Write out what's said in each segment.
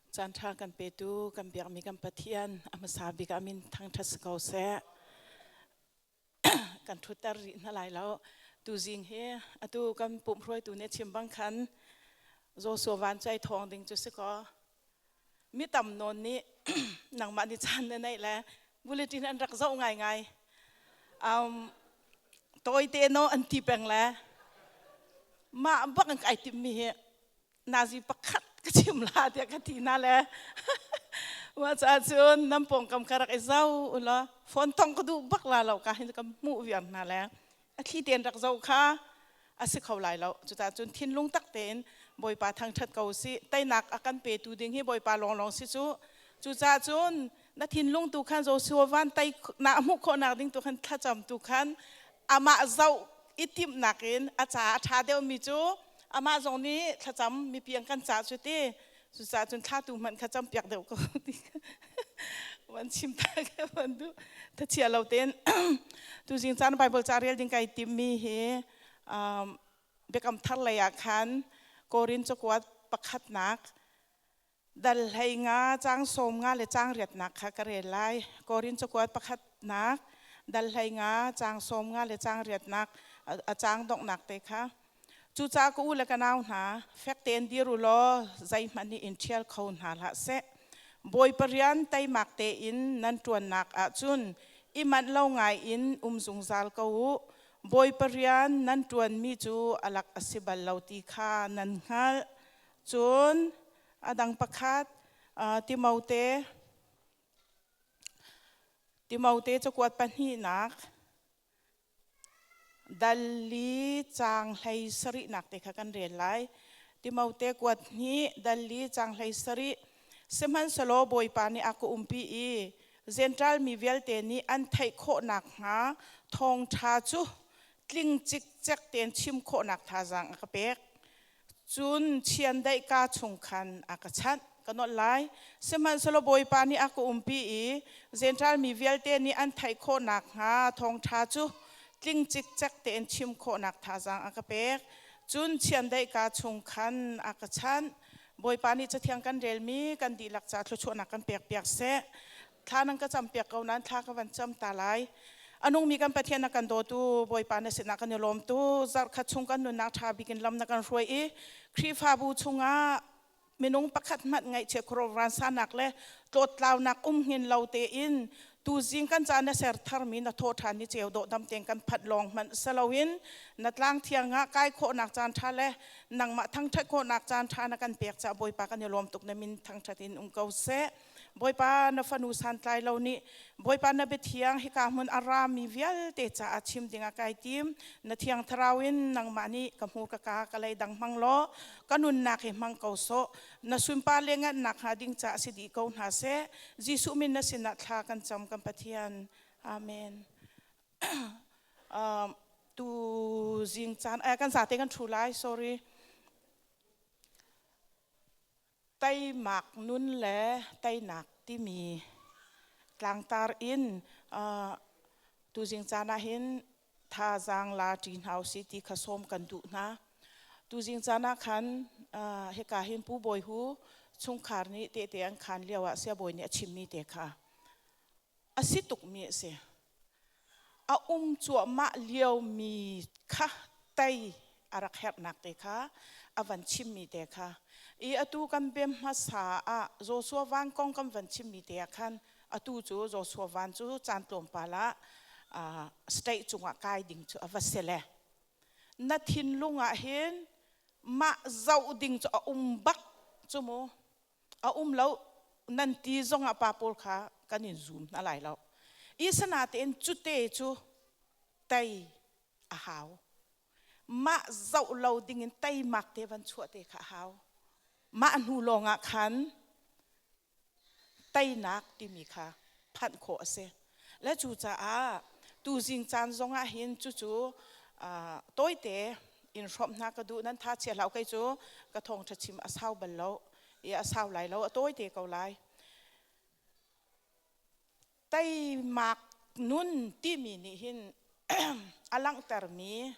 Caan ṭha kan petu kan biakmi kan Pathian a hmasa bik ah min thangṭhat si ko seh. Kan ṭhutter rih hna lai lo. Tuzing hi atu kan pumh hruaitu nih a chim bang khan Joshua van cu ai thawng ding cu si kaw mi tam nawn nih nangmah nih caan na neih le bulletin an rak zoh ngaingai. Tawite no an ti peng le mah bak an kai timmi hi nazi pakhat ka chim la tiah ka ti na le wa ca cun nan pawngkam ka rak i zo ula phone tong ka duh bak la lo ka hin ka hmuh viar hna le a thli ten rak zo kha a si kho lai lo. Cuta cun thinlung tak tein Bawipa thangthat ko si. Teinak a kan petu ding hi Bawipa lawnglawng si cu. Cucaah cun na thinlung tu khan Joshua van tei na hmuh khawhnak ding tu khan thlacam tu khan amah zoh i timhnak in a ca a ṭha deuhmi cu amah zong nih thlacam mipi an kan cah cu ti. Cucaah cun thla tu hmanh kha campiak deuh ko ti van chim ta ka van duh. Thachia lo tein tuzing caan Bible ca rel ding kai timmi hi Biakam Thar lei ah khan Korin cakuat pakhatnak dal 15 caang 15 le caang riatnak kha ka rel lai. Korin cakuat pakhatnak dal 15 caang 15 le caang riatnak a caang donghnak te kha. Cucaah ka u le ka nau hna, fek tein dir u law zeihmanh nih in ṭhial kho hna hlah seh. Bawipa rian teimak tein nan ṭuannak ahcun i manh lo ngai in um zungzal ko u. Bawipa rian nan ṭuanmi cu a lak a si bal lo ti kha nan hngalh. Cun a dang pakhat Timote Timote cakuat pahnihnak dal li caang 17nak te kha kan rel lai. Timote kuat hnih dal li caang 17. Sihmanhsehlaw Bawipa nih a ka umpi i Jentail mi vialte nih an theih khawh nakhnga thawngṭha cu tling cikcek tein chim khawhnak thazaang a ka pek. Cun chiandeih kaa chung khan a ka chanh. Ka nolh lai. Sihmanhsehlaw Bawipa nih a ka umpi i Jentail mi vialte nih an theih khawh nakhnga thawngṭha cu tling cikcek tein chim khawhnak thazaang a ka pek. Cun chiandeih kaa chung khan a ka chanh. Bawipa nih Cathiang kan relmi kan dihlak ca thluachuahnak kan pekpiak seh. Thla nan ka campiak ko nain thla ka van cam ta lai. A nungmi kan Pathian na kan dawtu Bawipa na sinah kan i lawm tu. Zarhkhat chung kan nunnak ṭha bik in lam na kan hruai i Khrihfabu chungah minung pakhat hmanh ngaihchia khuaruahvan sanak le tlawttlaunak um hngin lo tein tuzing kan ca na ser tharmi na thaw ṭhan ni ceu dawh dam tein kan phanh lawng hmanh saloin na tlang thiang ah kai khawhnak caan ṭha le nangmah thangṭhat khawhnak caan ṭha na kan pek caah Bawipa kan i lawm tuk. Na min thangṭhat in um ko seh. Bawipa, na fanu santlai lo nih Bawipa na biathiang hika hmun a rami vialte caah chim dingah kai tim. Na thiang thlarau in nangmah nih ka hmu ka ka ka lei dang hmang law ka nunnak hi hmang ko sawh. Na sunpar le ngannak hnga ding caah si dih ko hna seh. Jesuh min na sinah thla kan cam, kan Pathian. Amen. Tu zing caan kan zate kan thu lai, sorry. Teimak nun le teinak timi tlangtar in tuzing caan ah hin thazaang la ṭi hna usih ti kha sawm kan duh hna. Tuzing caan ah khan hika hin Pu Bawi Hu chungkhar nih tehte an khaan lio ah siabawi nih a chimmi te kha a si tukmi a si. A um cuahmah liomi kha tei a rak herhnak te kha a van chimmi te kha i atu kan bem hmasa ah Joshua Van kong kan van chimmi te ah khan atu cu Joshua Van cu caan tlawmpal ah state cungah kai ding cu a va si le na thinlung ah hin mah zoh ding cu a um bak cu mu. A um lo nan ti zongah pa pawl kha kan in zum hna lai lo. Isana tein cute cu tei a hau. Mah zoh lo dingin teimak te van chuah te kha a hau. Mah hnu lawngah khan teinak timi kha phanh khawh a si. Le cucaah tuzing caan zongah hin cucu tawite in hrawmh hna ka duh. Nan tha chia hlah kei cu ka thawngṭha chim a sau bal lo i a sau lai lo, a tawite ko lai. Teimak nun timi nih hin a langhtermi,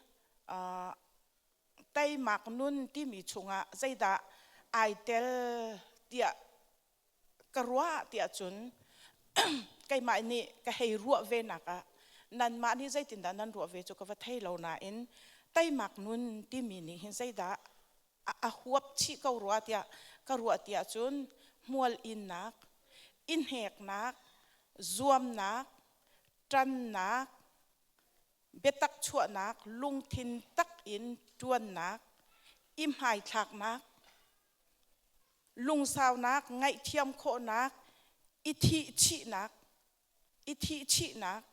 teimak nun timi chungah zeidah ai tel tiah. Ka ruah tiah cun keimah nih ka hei ruah ve nak ah nanmah nih zeitindah nan ruah ve cu ka va thei lo nain teimak nun timi nih hin zeidah a huap chih ko rua tiah ka ruah tiah cun hmual innak, i hneknak, zuamnak, ṭannak, biatak chuahnak, lungthin tak in ṭuannak, i hmaithlaknak, lungsaunak, ngaihthiam khawhnak, i thihchihnak, i thihchihnak,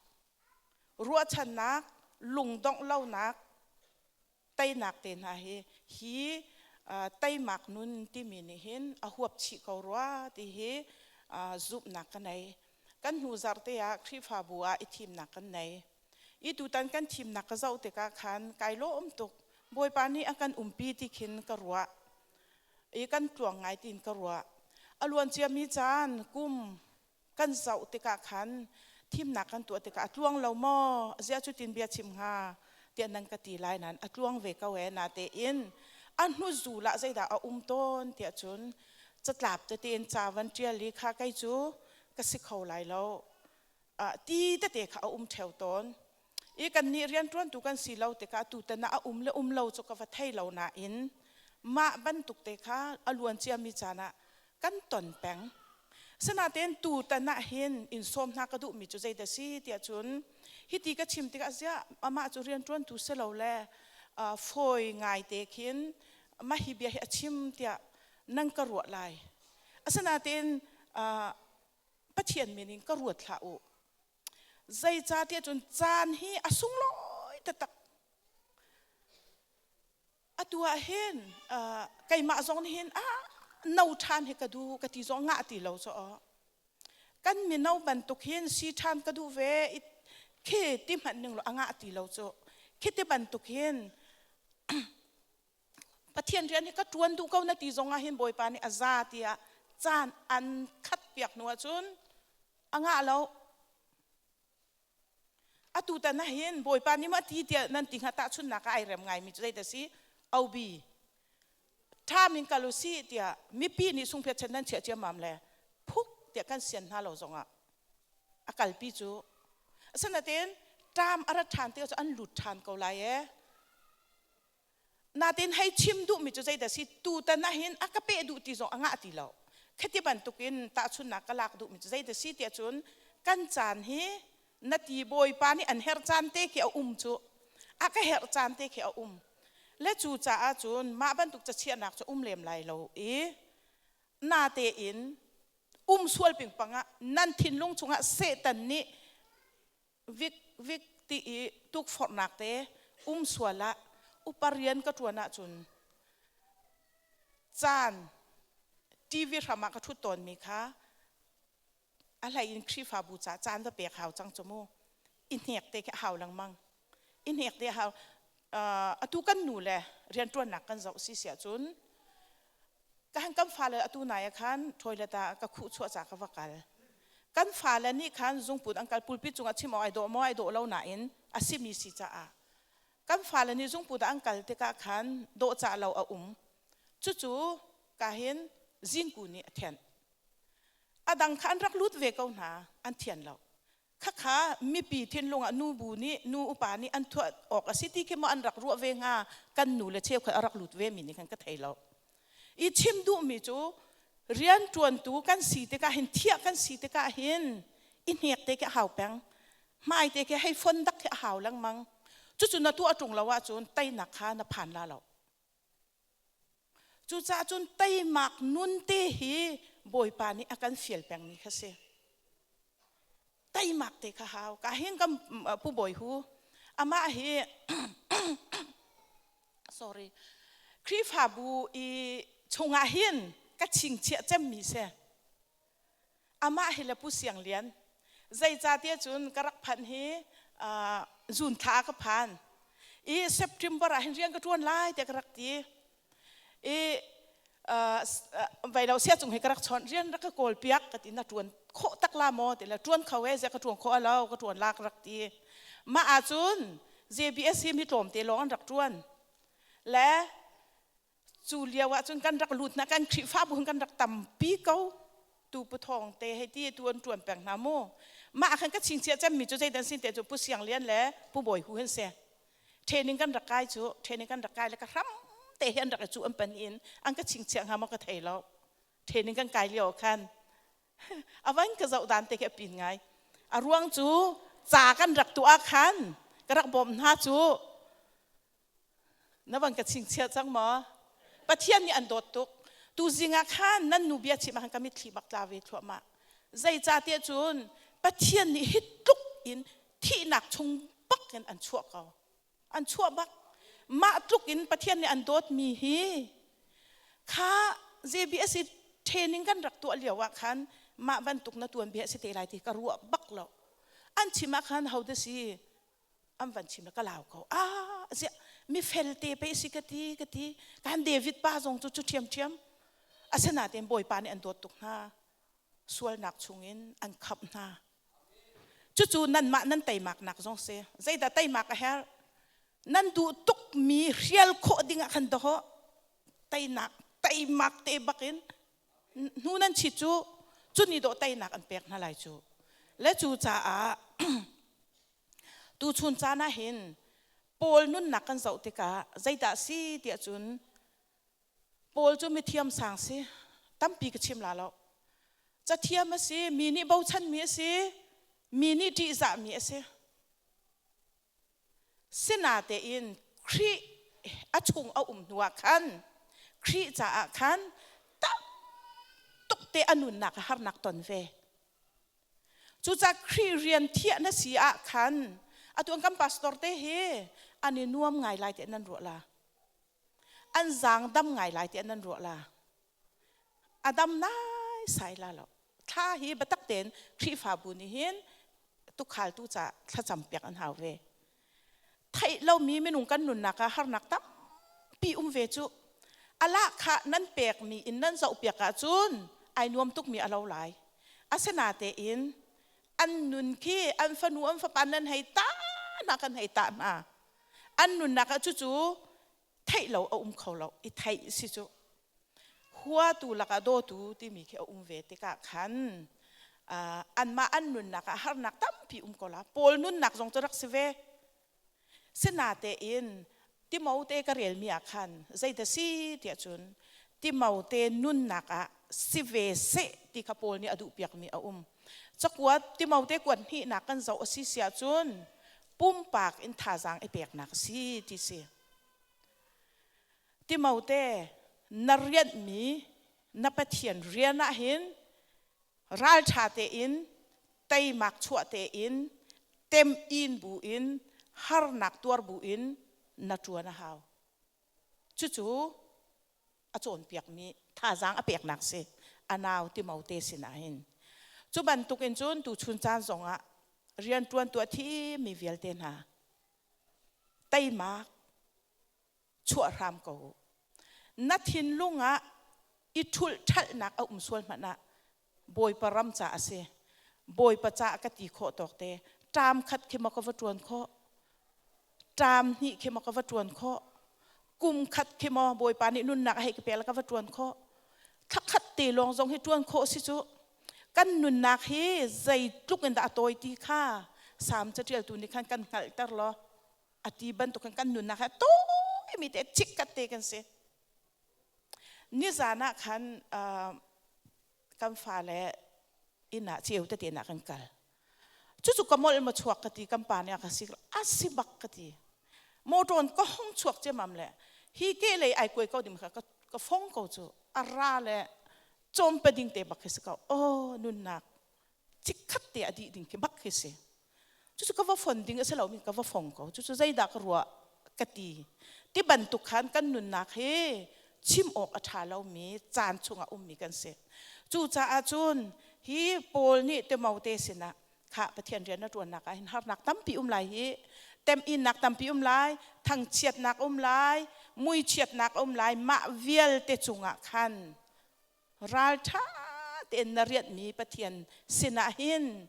ruahchannak, lungdongh lonak, teinak te hna hi hi teimak nun timi nih hin a huap chih ko rua ti hi zumhnak ka nei. Kan hnu zarh te ah Khrihfabu ah i thimnak kan nei. I tutan kan thimnak ka zoh tikah khan kai lawm tuk. Bawipa nih a kan umpi ti khin ka ruah. I kan tluang ngai tiin ka ruah. A luan ciami caan kum kan zoh tikah khan thimnak kan tuah tikah a tluang lo maw ziah cutin bia chim hnga tiah nan ka ti lai nain a tluang ve ko ee natein a hnuzul ah zeidah a um tawn tiah cun catlap tete in ca van ṭial i kha kei cu ka si kho lai lo ti tete kha a um ṭheo tawn i kannih rianṭuantu kan si lo tikah tutan ah a um le um lo cu ka va thei lo nain mah bantuk te kha a luan ciami caan ah kan ton peng. Sinain tutan ah hin in sawm hna ka duhmi cu zeidah si tiah cun hiti ka chim tikah ziah amah cu rianṭuantu si lo le fawi ngaite khin mah hi bia hi a chim tiah nan ka ruah lai. Asinain Pathian min in ka ruat hlah u. Zeicahtiah cun caan hi a sunglawi taktak. Atu ah hin keimah zong nih hin ah no ṭhan hi ka duh ka ti zong ngah ti lo cu kan mino bantuk hin si ṭhan ka duh ve khi ti hmanh ning law a ngah ti lo cu khi ti bantuk hin Pathian rian hi ka ṭuan duh ko na ti zong ah hin Bawipa nih a za tiah caan an khat piak hnu ahcun a ngah lo. Atu tan ah hin Bawipa nih maw a ti tiah nan ti hnga tahchunhnak ah ai rem ngaimi cu zeidah si? Obi. Ṭham in kal u sih tiah mipi nih sungphiat chan nan chiah ciammam le phuk tiah kan sian hna lo zongah a kalpi cu asinain ṭam a rat ṭhan tikah cu an lut ṭhan ko lai ee. Natin hei chim duhmi cu zeidah si tutan ah hin a ka peh duh ti zong a ngah ti lo. Khati bantukin tahchunhnak ka lak duhmi cu zeidah si tiah cun kan caan hi na ti bawipa nih an herh caan te khi a um cu a ka herh caan te khi a um le cu caah cun mah bantuk cachiahnak cu um lem lai lo i natein um sual pingpang ah nan thinlung chungah Satan nih vik vik ti i tukforhnak te um sual ah upa rian ka ṭuan ahcun caan TV hram ah ka ṭhut tawnmi kha a hlei in Khrihfabu ca caan va pek hau cang cu mu i hnek te khi a hau lengmang i hnek te a hau atu kan nu le rianṭuannak kan zoh si siah cun ka han kan fale atu nai ah khan toilet ah ka khuh chuah ca ka va kal kan fale nih khan zungput an kal pulpit cungah chim awk ai dawh maw ai dawh lo nain a simi si caah kan fale nih zungput ah an kal tikah khan dawhcah lo a um cucu ka hin zingku nih a thianh a dang kha an rak lut ve ko hna an thian lo Khakha mipi thinlung ah nubu nih nu upa nih an thuah awk a si ti khi maw an rak ruah ve hnga kan nu le cheukhat a rak lut ve mi nih khan ka thei lo. I chim duhmi cu rianṭuantu kan si tikah hin thiah kan si tikah hin i hnek te khi a hau peng hmai te khi hei fon dak khi a hau lengmang cucu na tuah ṭung lo ahcun teinak kha na phan la lo Cucaah cun teimak nun te hi Bawipa nih a kan fial pengmi kha si. Teimak te kha hau. Ka hin kan Pu Bawi Hu, amah hi sorry, Khrihfabu i chungah hin ka chingchiah cemmi si. Amah hi le Pu Siang Lian. Zeicahtiah cun ka rak phanh hi June thla ah ka phan. I September ah hin rian ka ṭuan lai tiah ka rak ti. I vai lo sia cung hi ka rak chawnh rian rak ka kawl piak ka ti na ṭuan khawh tak la maw ti le ṭuan kho e zia ka ṭuan khawh a lo ka ṭuan la ka rak ti. Mah ahcun JBS hi mi tlawmte lawng an rak ṭuan. Le cu lio ahcun kan rak lut na kan Khrihfabu hin kan rak tampi ko. Tu pu thong te hei ti tu an tuan peng hna mu. Mah khan ka chingchiah cemmi cu zeidan sin te cu Pu Siang Lian le Pu Bawi Hu hin si. Training kan rak kai cu training kan rak kai le ka hram te hi an rak i cu an pan in an ka chingchiah hnga maw ka thei lo. Training kan kai lio khan avan ka zoh dan te khi a pin ngai. A ruang cu ca kan rak tuah khan ka rak bawm hna cu Na van ka chingchiah cang maw? Pathian nih an dawt tuk. Tu zing ah khan nan nu bia chim ah khan ka mitthli bak tla ve thluahmah. Zeicahtiah cun Pathian nih hi tluk in thihnak chung bak in an chuah ko. An chuah bak. Mah tluk in Pathian nih an dawtmi hi kha JBS i training kan rak tuah lio ah khan mah bantuk na tuan bia si te lai ti ka ruah bak lo. An chim ah khan ho da si an van chim ka lau ko ah ziah mi fel te pe si ka ti ka ti kan David pa zong cu cu ṭhiam ṭhiam asinain Bawipa nih an dawt tuk hna sualnak chungin an khamh hna cucu nanmah nan teimak nak zong si zeidah teimak a herh nan duh tuk mi hrial khawh ding ah khan dawh teinak teimak te bakin hnu nan chit cu cu ni dawh teinak an pek hna lai cu le cu caah Tuchun caan ah hin Paul nunnak kan zoh tikah zeidah si tiah cun Paul cu mithiam sang si tampi ka chim la lo. Cathiam a si, mi nih bochanmi a si, mi nih ṭihzahmi a si. Sinatein Khrih a chung a um hnuah khan Khrih caah khan tam tuk te a nunnak a harnak ton ve. Cucaah Khrih rian thiah na si ah khan atu an kan pastor te hi an i nuam ngai lai tiah nan ruah la. An zaang dam ngai lai tiah nan ruah la. A dam nai sai la lo. Thla hi biatak tein Khrihfabu nih hin tukhaltu ca thlacam piak an hau ve. Theih lomi minung kan nunnak ah harnak tampi um ve cu. A lahkhah nan pekmi in nan zohpiak ahcun ai nuam tukmi a lo lai. Asinatein an nun khi an fanu an fapa nan hei tah hna kan hei tah hna. An nunnak ah cucu theih lo a um kho lo i theih si cu. Huatu lakah dawtu timi khi a um ve tikah khan anmah an nunnak ah harnak tampi um ko la. Paul nunnak zong cu rak si ve. Sinatein Timote ka relmi ah khan zeidah si tiah cun Timote nunnak ah si ve seh ti kha Paul nih a duhpiakmi a um. Cakuat Timote kuat hnihnak kan zoh a si si ahcun pumpak in thazaang i peknak a si ti si. Timote, na rianhmi na Pathian rian ah hin ralṭha tein teimak chuah tein tem-in bu in harnak tuar bu in na ṭuan a hau. Cucu a cawnpiakmi thazaang a peknak si a nau Timote sinah hin. Cu bantukin cun tuchun caan zongah rianṭuan tuah thimi vialte hna teimak chuah hram ko u. Na thinlung ah i ṭhulh ṭhalhnak a um sual hmanh ah Bawipa ram ca a si. Bawipa ca ka ti khawh tawk te. Ṭam khat khi maw ka va ṭuan khawh? Ṭam hnih khi maw ka va ṭuan khawh? Kum khat khi maw Bawipa nih nunnak a hei ka pek le ka va ṭuan khawh? Thla khat te lawng zong hi ṭuan khawh si cu. Kan nunnak hi zeitluk in dah a tawi ti kha Salm caṭialtu nih khan kan hngalhter law a ti bantuk in kan nunnak hi tawimi te chikkhat te kan si. Nizan ah khan kan fale inn ah ceu tete ah kan kal. Cucu ka molh ma chuak ka ti kan pa nih a ka sik a si bak ka ti. Motor ka hong chuak ciamam le hi ke lei ai kuai ko ding kha ka fong ko cu a ra le cawm pe ding te bak khi si ko. Oh nunnak chikkhat te a dih ding khi bak khi si. Cucu ka va fon ding a si lomi ka va fong ko. Cucu zeidah ka ruah ka ti. Ti bantuk khan kan nunnak hi chim awk a ṭha lomi caan chungah ummi kan si. Cucaah cun hi Paul nih Timote sinah khah Pathian rian na ṭuannak ah hin harnak tampi um lai hi, temhinnak tampi um lai, thangchiatnak um lai, muichiatnak um lai, mah vialte cungah khan ralṭha tein na rianhmi Pathian sinah hin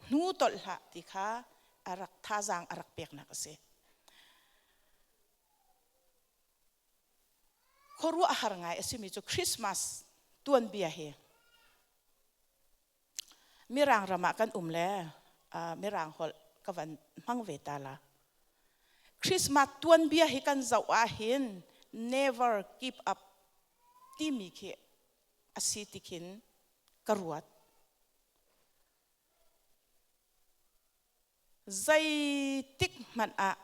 hnu tolh hlah ti kha a rak thazaang a rak peknak a si. Khuaruahhar ngai a simi cu Christmas tuanbia hi. Mirang ram ah kan um le Mirang holh ka van hmang ve ta la. Christmas tuanbia hi kan zoh ahhin never give up timi khi a si ti khin ka ruat. Zeitik hmanh ah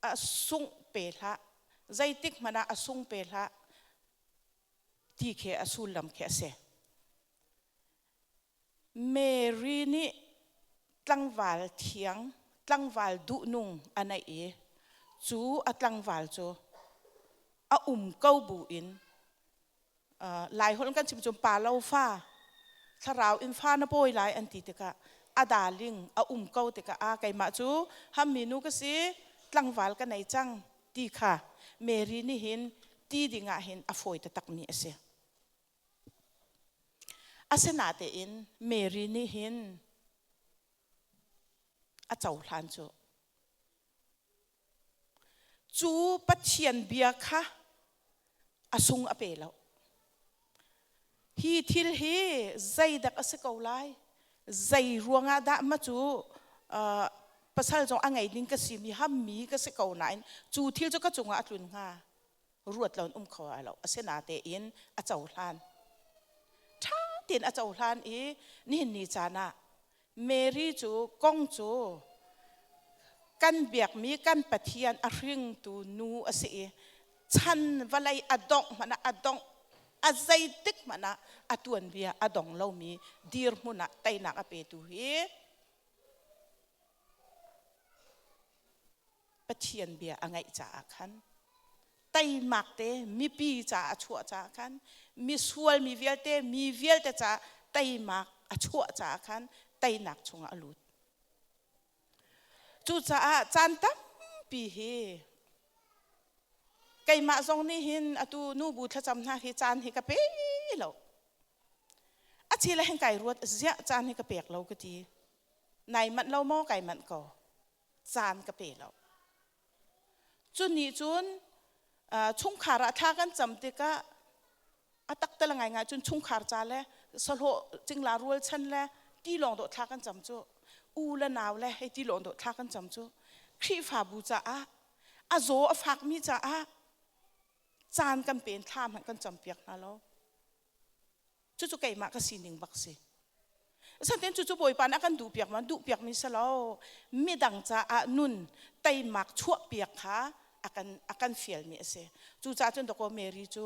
a sungh pe hlah, zeitik hmanh ah a sung pe hlah ti khi a sullam khi a si. Mary nih tlangval thiang, tlangval duhnung a neih i cu a tlangval cu a um ko bu in Laiholh kan chim cun pa lo fa thlarau in fa na pawi lai an ti tikah a darling a um ko tikah a keimah cu hammi nu ka si tlangval ka nei cang ti kha Mary nih hin ti dingah hin a fawi taktakmi a si. Asinatein Mary nih hin a cohlan cu Cu Pathian bia kha a sung a pe lo. Hi thil hi zeidak a si ko lai? Zei ruangah dah ma cu uh, pasal zong a ngei ding ka si mi hammi ka si ko nain cu thil cu ka cungah a tlun hnga ruat lo in um kho ai lo asinatein a cohlan ṭha tein a cohlan i nihin ni caan ah Mary cu kong cu kan biakmi kan Pathian a hringtu nu a si i chan vawlei a dongh hmanh ah a dongh a zeitik hmanh ah a tuanbia a dong lomi dirhmun ah teinak a petu hi Pathian bia a ngaih caah khan teimak te mipi caah a chuah caah khan misual mi vialte mi vialte caah teimak a chuah caah khan teinak chungah a lut. Cucaah caan tampi hi keimah zong nih hin atu nubu thlacam hna hi caan hi ka pe lo. A chile hin kai ruat ziah caan hi ka pek lo ka ti. Nai manh lo maw kai manh ko. Caan ka pe lo. Cu nih cun chungkhar ah thla kan cam tikah a taktal ngaingai cun chungkhar ca le sahlawh cingla rualchan le ti lawng dawh thla kan cam cu u le nau le hei ti lawng dawh thla kan cam cu Khrihfabu caah a zaw a fakmi caah caan kan pen thla hmanh kan campiak hna lo. Cucu keimah ka sining bak si. Asanten cucu Bawipa nih a kan duhpiak ma duhpiak mi si lo. Midang caah nun teimak chuahpiak kha a kan a kan fialmi a si. Cucaah cun dakaw Mary cu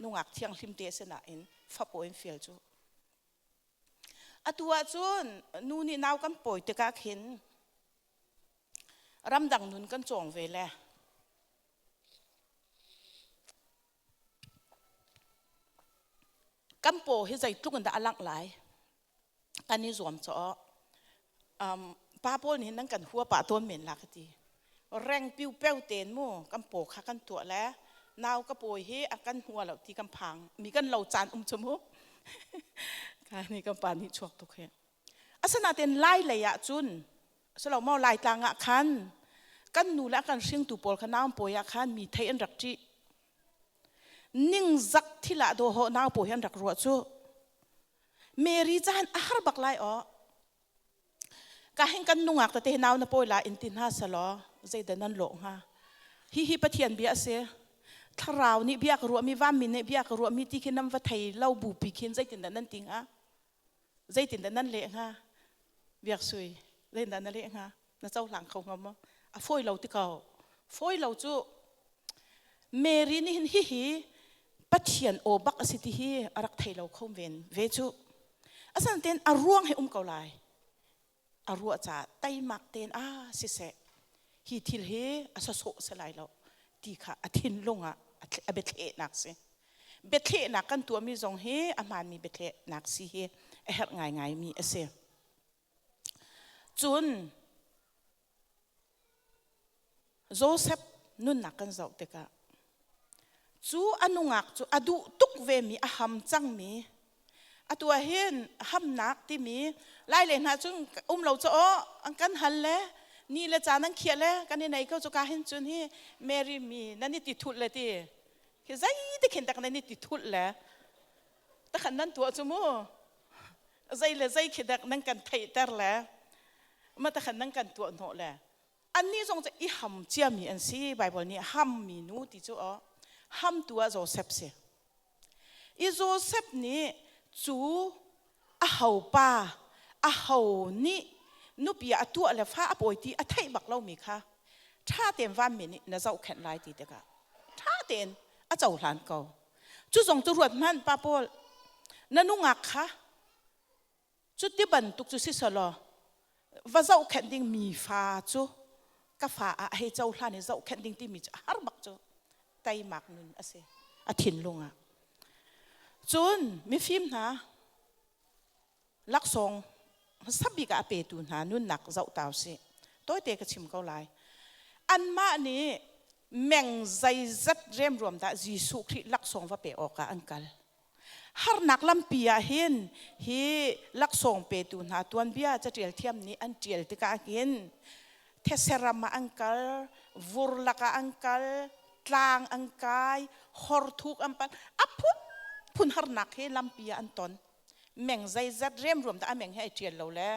nungak thianghlim te a si nain fapaw in fial cu. Atu ahcun nu nih nau kan pawi tikah khin ramdang nun kan cawng ve le Kan paw hi zeitluk in dah a langh lai? Kan i zuam caw. Um, pa pawl nih nan kan hua pah tawn men la ka ti. Reng piu peu ten mu kan paw kha kan tuah le nau ka pawi hi a kan hua lo ti kan phang mi kan lo caan um chu mu. Ka ni kan pa nih chuak tuk he. Asinain lai lei ah cun silo maw Laitlang ah khan kan nu le kan hringtu pawl kha nau pawi ah khan mi thei an rak ṭih. Ningzak thil ah dawhawh nau pawi an rak ruah cu. Mary caan a har bak lai aw. Ka hin kan nungak tete nau na pawi la in ti hna selaw zeidah nan lawh hnga? Hihi Pathian bia a si. Thlarau nih bia ka ruahmi, vanmi nih bia ka ruahmi ti khi nan va thei lo bupi khin zeitindah nan ti hnga? Zeitindah nan leh hnga? Biaksui, zeitindah na leh hnga? Na cohlang kho hnga maw? A fawi lo ti ko. Fawi lo cu Mary nih hin hihi Pathian aw bak a si ti hi a rak thei lo kho ven ve cu. Asinain a ruang he um ko lai. A ruah caah teimak tein a siseh hi thil hi a sawsawh si lai lo ti kha a thinlung ah a biathlehnak si. Biathlehnak kan tuahmi zong hi a hmaanmi biathlehnak si hi a herh ngaingaimi a si. Cun Joseph nunnak kan zoh tikah cu a nungak cu a duh tuk vemi a ham cangmi atu ah hin hamnak timi lai le hna cun um lo cu aw an kan hal le ni le caan an khiah le kan i nei ko cu ka hin cun hi Mary mi nan i ti thulh le ti hi zei te khin tak nan i ti thulh le takhan nan tuah cu mu. Zei le zei khi dek nan kan theihter le ma ta khan nan kan tuah hnawh le annih zong cu i ham ciami an si. Bible nih hammi nu ti cu aw hamtu ah Joseph si. I Joseph nih cu a hopa a ho nih nupi ah a tuah le fa a pawi ti a theih bak lomi kha ṭha tein vanmi nih na zohkhenh lai ti tikah ṭha tein a cohlan ko. Cu zong cu ruat hmanh pa Paul na nungak kha cuti bantuk cu si selaw va zohkhenh ding mi fa cu ka fa ah hei cohlan i zohkhenh ding timi cu a har bak cu teimak nun a si a thinlung ah. Cun mifim hna laksawng hmasa bik ah a petu hna nunnak zoh ta usih. Tawite ka chim ko lai. Anmah nih meng zeizat remruam dah Jesuh Khrih laksawng va pe awkah an kal. Harnak lampi ah hin hi laksawng petu hna tuanbia caṭial thiam nih an ṭial tikah hin thetse ram ah an kal, vur lakah an kal, tlang an kai, horthuk an pan, a phunphun harnak hi lampi ah an ton. Meng zeizat remruam dah a meng hi ai ṭial lo le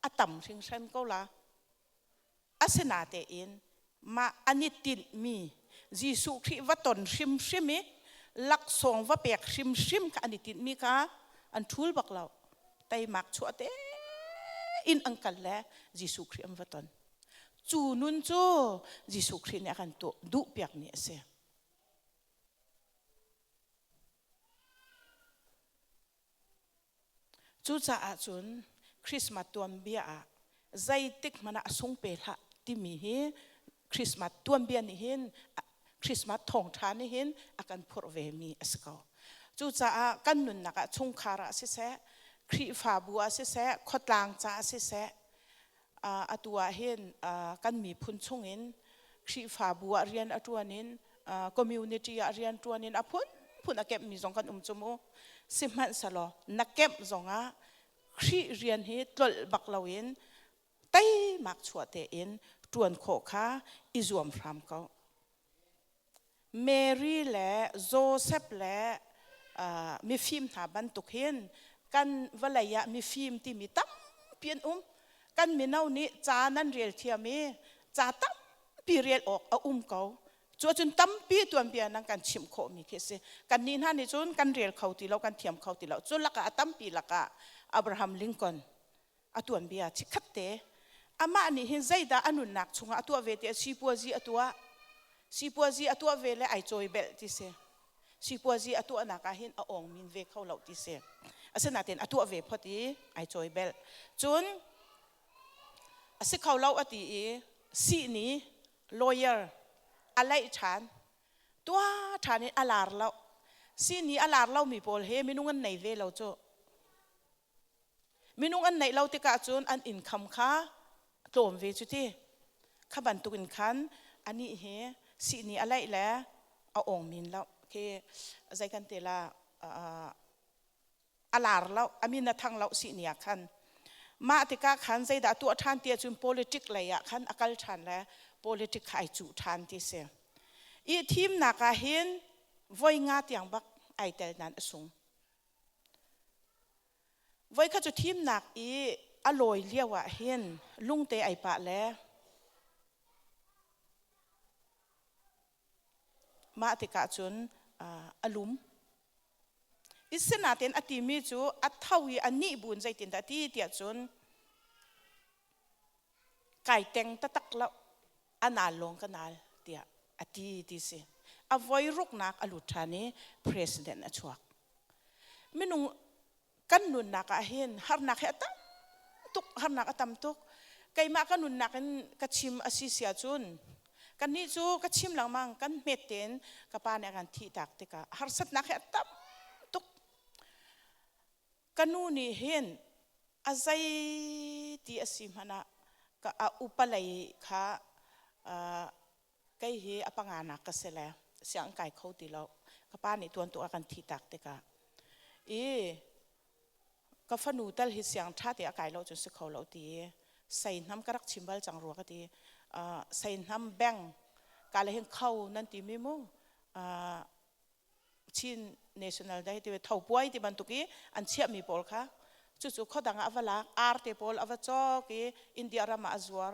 a tam hringhran ko la. Asinatein mah an i tinhmi Jesuh Khrih va ton hrimhrim i laksawng va pek hrimhrim kha an i tinhmi kha an ṭhul bak lo. Teimak chuah tein an kal le Jesuh Khrih an va ton. Cu nun cu Jesuh Khrih nih a kan tuah duhpiakmi a si. Cucaah cun Christmas tuanbia ah zeitik hmanh ah a sung pe hlah timi hi Christmas tuanbia nih hin Christmas thawngṭha nih hin a kan phurh vemi a si ko. Cucaah kan nunnak ah chungkhar ah siseh, Khrihfabu ah siseh, khuatlang caah siseh, atu ah hin kan miphun chungin Khrihfabu ah rian a ṭuan in community ah rian ṭuan in a phunphun a kemhmi zong kan um cu mu. Sihmanhsehlaw na kemh zongah Khrih rian hi tlolh bak loin teimak chuah tein ṭuan khawh kha i zuam hram ko. Mary le Joseph le mifim hna bantuk hin kan vawlei ah mifim timi tampi an um. Kan mino nih ca nan rel thiam i ca tampi rel awk a um ko. Cu ahcun tampi tuanbia nan kan chimh khawhmi khi a si. Kannih hna nih cun kan rel kho ti lo, kan thiam kho ti lo. Cu lakah a tampi lakah Abraham Lincoln a tuanbia chikkhat te amah nih hin zeidah a nunnak chungah a tuah ve ti sipuazi a tuah sipuazi a tuah ve le ai cawi belh ti si sipuazi a tuahnak ah hin a awng min ve kho lo ti si asinain a tuah ve phot i ai cawi belh cun a si kho lo a ti i sihni lawyer a laih ṭhan tuah ṭhan in a lar lo sihni a lar lomi pawl he minung an nei ve lo cu Minung an neih lo tikah cun an income kha tlawm ve cu ti. Kha bantuk in khan anih hi sihni a laih le a ong min lo. Khi zei kan ti la a lar lo, a min a thang lo sihni ah khan. Mah tikah khan zeidah tuah ṭhan ti ahcun politic lei ah khan a kal ṭhan le politic kha ai cuh ṭhan ti si. I thimnak ah hin voi nga tiang bak ai tel nain a sung. Voikhat cu thimnak i a lawi lio ah hin lungte ai pah le mah tikah cun a lum. Isinain a timi cu a tho i a nih buin zeitindah a ti tiah cun kai teng taktak lo a nal lawng ka nal tiah a ti ti si. A voi ruknak a lut ṭhan i president a chuak. Minung kan nunnak ah hin harnak hi a tam tuk, harnak a tam tuk. Keimah ka nunnak in ka chim a si si ahcun kannih cu ka chim lengmang kan hmet tein ka pa nih a kan thihtak tikah harsatnak hi a tam tuk. Ka nu nih hin a zei ti a si hmanh ah ka a upa lei kha kei hi a panganak ka si le sianginn kai kho ti lo. Ka pa nih tuan tu a kan thih tak tikah i ka fanu tal hi siang ṭha te a kai lo cun si kho lo ti i seihnam ka rak chim bal cang rua ka ti. Seihnam beng ka le hin kho nan ti mi mu Chin National Day ti tho puai ti bantuk i an chiahmi pawl kha. Cucu khuadang ah a va lak, ar te pawl a va cawk i India ram ah a zuar.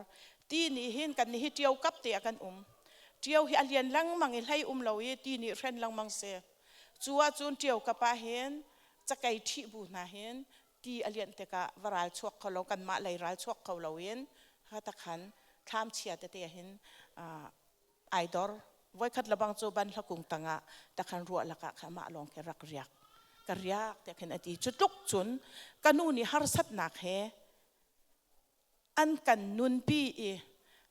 Ti nih hin kan nih hi ṭio kap te ah kan um. Ṭio hi a lian lengmang i hlei um lo i ti nih hren lengmang si. Cu ahcun ṭio kap ah hin cakei ṭhih bu hna hin ti a lianh tikah va ral chuak kho lo kanmah lei ral chuak kho lo in takhan thlam chia tete hin ai dor. Voikhat lebang cu banhla kung tangah takhan ruah lakah kha mah lawng khi rak riak. Ka riak tiah khin a ti. Cu tluk cun ka nu nih harsatnak he an kan nunpi i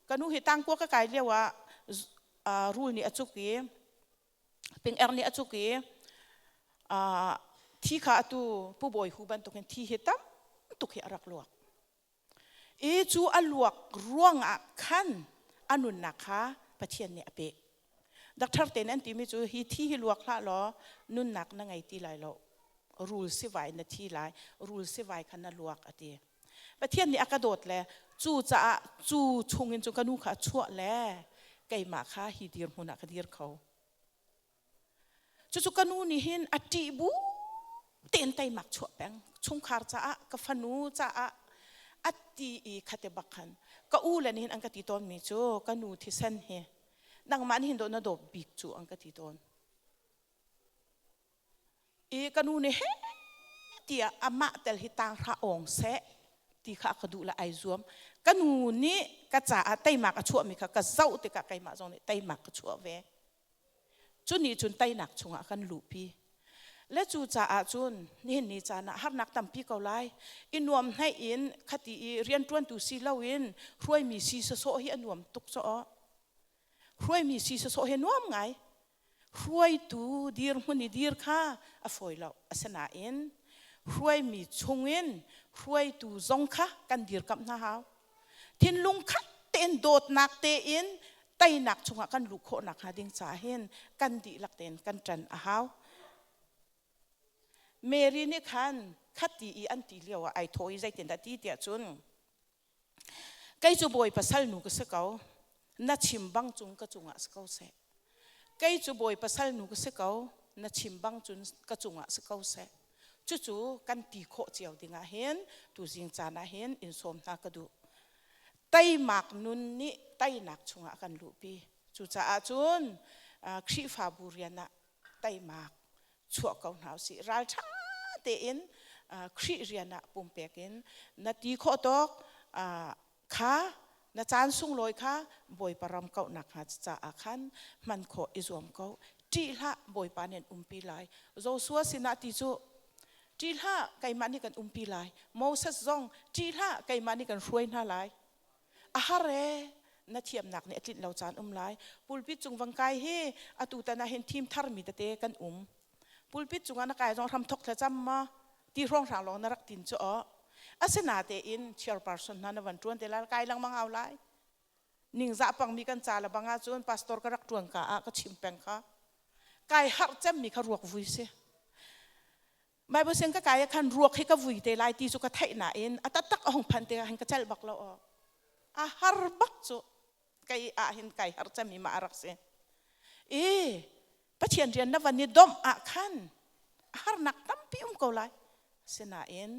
ka nu hi tangkua ka kai lio ah rul nih a cuk i ping-er nih a cuk i thi kha atu Pu Bawi Hu bantukin thi hi tam tuk hi a rak luak. I cu a luak ruangah khan a nunnak kha Pathian nih a pek. Doctor te nih an timi cu hi thi hi luak hlah law nunnak na ngei ti lai lo. Rul sivai na thi lai. Rul sivai kha na luak a ti. Pathian nih a ka dawt le cu caah cu chungin cu ka nu kha a chuah le keimah kha hi dirhmun ah ka dir kho. Cucu ka nu nih hin a ṭih bu tein teimak chuah peng. Chungkhar caah, ka fanu caah a ti i khate bak khan ka u le nih hin an ka ti tawnmi cu ka nu thisen hi nangmah nih hin dawh na dawp bik cu an ka ti tawn. I ka nu nih he tiah amah tel hi tang hra awng seh ti kha a ka duh le ai zuam. Ka nu nih ka caah teimak a chuahmi kha ka zoh tikah keimah zong nih teimak ka chuah ve. Cu nih cun teinak chungah kan luhpi. Le cu caah cun nihin ni caan ah harnak tampi ko lai. I nuam hnaih in khati i rianṭuantu si loin hruaimi si sawsawh hi a nuam tuk caw. Hruaimi si sawsawh hi nuam ngai. Hruaitu dirhmun i dir kha a fawi lo. Asinain hruaimi chungin hruaitu zong kha kan dirkamh hna hau. Thinlung khat tein dawtnak tein teinak chungah kan luh khawh nakhnga ding caah hin kan dihlak tein kan ṭan a hau. Mary nih khan khati i an ti lio ah ai thawh i zeitindah ti tiah cun kei cu Bawipa salnu ka si ko na chim bang cung ka cungah si ko seh kei cu Bawipa salnu ka si ko na chim bang cun ka cungah si ko seh cucu kan ti khawh cio dingah hin tuzing caan ah hin in sawm hna ka duh teimak nun nih teinak chungah kan luhpi cucaah cun Khrihfabu rian ah teimak chuah ko hna usih ralṭha tein Khrih rian ah pumpek in na ti khawh tawk kha na caan sunglawi kha Bawipa ram kauhnak hnga caah khan hman khawh i zuam ko ṭih hlah Bawipa nih an umpi lai Joshua sinah ti cu ṭih hlah keimah nih kan umpi lai Moses zong ṭih hlah keimah nih kan hruai hna lai a har ee na thiamnak nih a tlinh lo caan um lai pulpit cung vang kai hi atu tan ah hin thim tharmi tete kan um pulpit cungah na kai zong hram thok thlacam ma ti hrawnghrang lawng na rak tin cu aw asinatein chairperson hna na van ṭuan te lai kai lengmang hau lai ningzah pangmi kan ca le bang ahcun pastor ka rak ṭuan ka ah ka chim peng kha kai harh cemmi kha ruak vui si Bible siang ka kai ah khan ruak hi ka vui te lai ti cu ka theih nain a taktak a hung phan te ah hin ka celh bak lo aw a har bak cu kei ah hin kai har cemmi ma a rak si i Pathian rian na van i domh ah khan a harnak tampi um ko lai sinain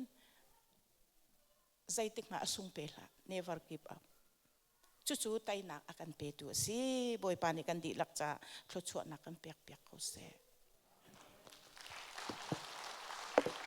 zeitik hmah a sung pe hlah never give up cucu teinak a kan petu a si Bawipa nih kan dihlak ca thluachuahnak kan pek piak ko seh.